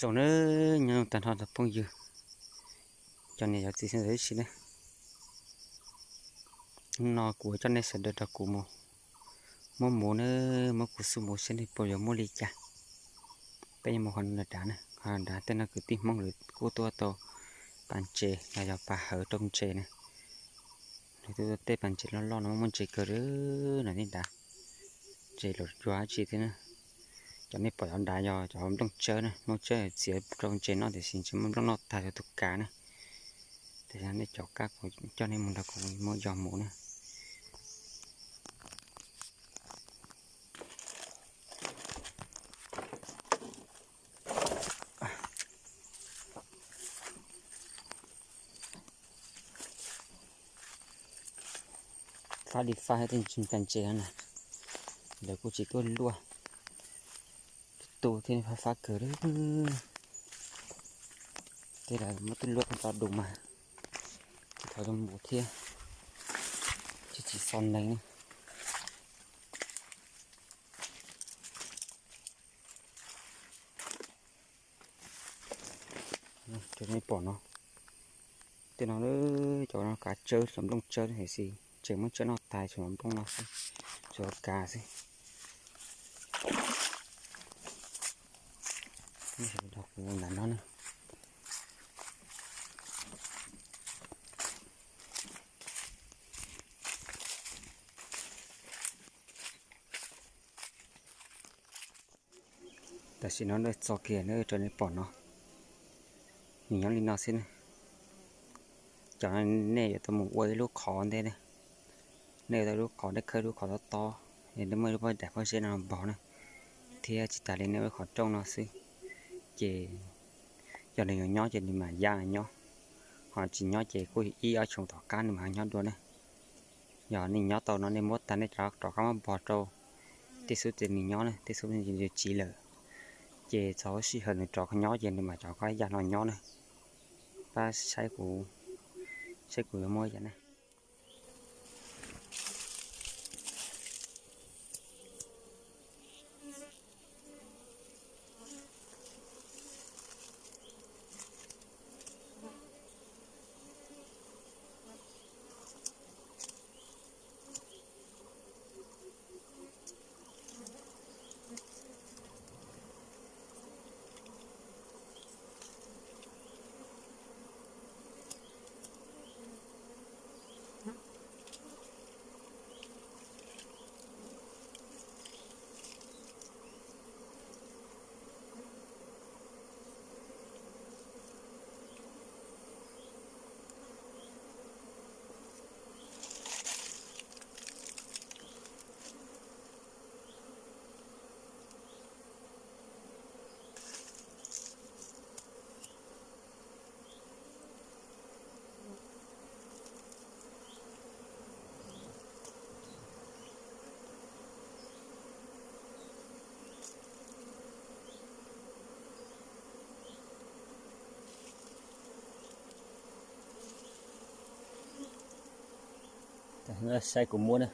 Zoo nawb, nyob zoo tag nrho cov phooj ywg, cov niam cov txiv sawv daws ib txhis nawb. Hnub no kuv coj nej sawv daws rau kuv mus muab muv nawb, muab kuv xuj muv seb nej puas yuav muaj li cas. Peb yuav mus qhov no dav na, qhov no dav tej no kwv tij Hmoob lawv kuj tuaj tau pas ntses los yog pas hawv rau ntses na. Lawv tuaj tej pas ntses loj loj no muaj ntses kawg li no, nej dav ntses luam cuag dab tsi thiab na. Cov nej pom cov dav yog cov nplooj tsawb na, nplooj tsawb txiav rau ntses noj tiam sis ntshe muaj nplooj noj tag rau tus kav na. Tam sim no nej caum kab kuv coj nej mus nrog kuv muab yos mus na. Fab li fab tej ntsis pas ntses no na, lawv kuj tsis tuaj luaj, tu thiab fab fab kawg li. Tej lawv muab tuaj luaj tau dus mas tsis thov zoo mus thiab, tsis tsis xo neeg na. Cov nej pom no, tej no cov no kav tsawb, cov nplooj tsawb tiam sis tseem muab tsawb noj tas, tshuav nplooj no xwb, tshuav kav xwb. Nrog kuv ntawm no na. Tam sim no lawv txo kiag na, cov nej pom no, nws nyob li no xwb na. Cov nej yuav tau mus ua ib lub qhov ntej na. Nej ua tau lub qhov, nej khawb lub qhov tob tob, nej muaj lub pob daim pob zeb no npog na, thiab tsis tas li nej ua lub qhov rooj no xwb, ces yog nws yuav nyob ces nws mam ya nyob, ho tsis nyob ces kuj ib ob xyoos tom qab nws mam nyob dua na. Yog nej nyob tau no nej muab tag nej rov qab muab npog rau tej xub ces nws nyob na, tej xub tsiv lawm, ces txog lub sij hawm nws rov nyob ces nws mam rov qab ya no nyob na. Pab saib kuv, saib kuv yuav muab yam na. Saib kuv muab na.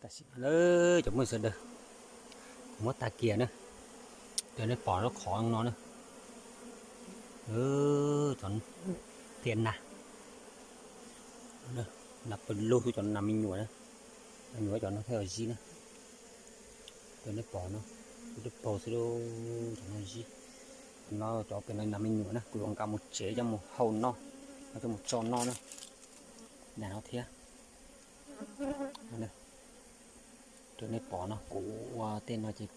Tam sim no na, cov phooj ywg sawv daws, kuv muab tag kiag na, cov nej pom lub qhov no na, cov tiaj nas, nas pes lug xwb, cov nas me nyuam na, me nyuam cov no thiaj zib na. Cov nej pom no, ib lub paug xwb, cov no zib. No cov pem no nas me nyuam na, kuv yuav nqa mus tsev coj mus hau noj, coj mus tso noj na, nas no thiab. Raws nej pom no kuv ua tej no ces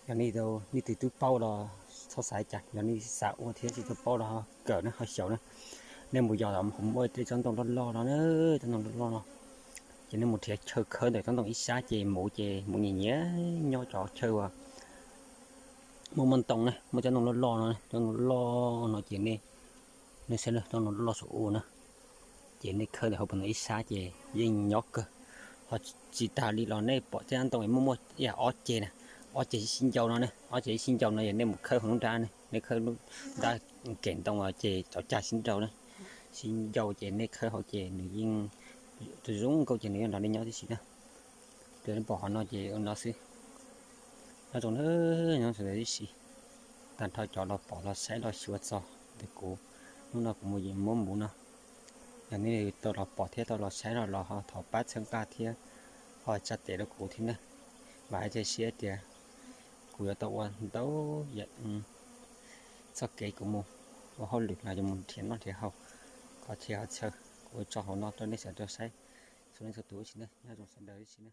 yog nej leej twg twb paub los txhob xav cas, yog nej xav ua thiab tsis tau paub los ho kawm na, ho xyaum na. Nej mus yos hauv muaj tej tsob ntoo loj loj no na, tsob ntoo loj loj no, ces nej mus nrhiav chaw khawb ntawm tsob ntoo ib sab ces mus ces mus nyiam nyiam nyob cov chaw uas muaj muaj ntoo na, muaj tsob ntoo loj loj no, tsob ntoo loj no ces nej, nej saib tsob ntoo loj loj saum u na, ces nej khawb ntawm hauv paus ntoo ib sab ces yeej nyob kawg. Ho tsis tas li los nej pom tej ntoo muaj muaj ib yam ob ceg na, ob ceg sib ncau no ne, ob ceg sib ncau no yog nej mus khawb hauv lub nrab ne, nej khawb lub nrab kem ntoo ces cov cag sib nrau na, sib ncau ces nej khawb hauv ces nws yeej zoo nkauj ces nws yeej nrog nej nyob tib si na. Raws nej pom qhov no ces ua no xwb. Nyob zoo na, nyob zoo tib si. Tag nrho cov los pom los saib los xyuas txog ntawm kuv, hnub no kuv mus muab mus no, yog nej tau los pom thiab tau los saib no los ho thov pab txhawb nqa thiab ho tsa tes rau kuv thiab na. Vam thiab cia siab tias kuv yuav tau ua ntau yam txoj kev kuv mus ua hauj lwm los yog mus nrhiav noj nrhiav haus, qhov chaw qhov chaw kuv ua tso hauv no rau nej sawv daws saib txhua leej txhua tus tib si na, nyob zoo sawv daws tib si na.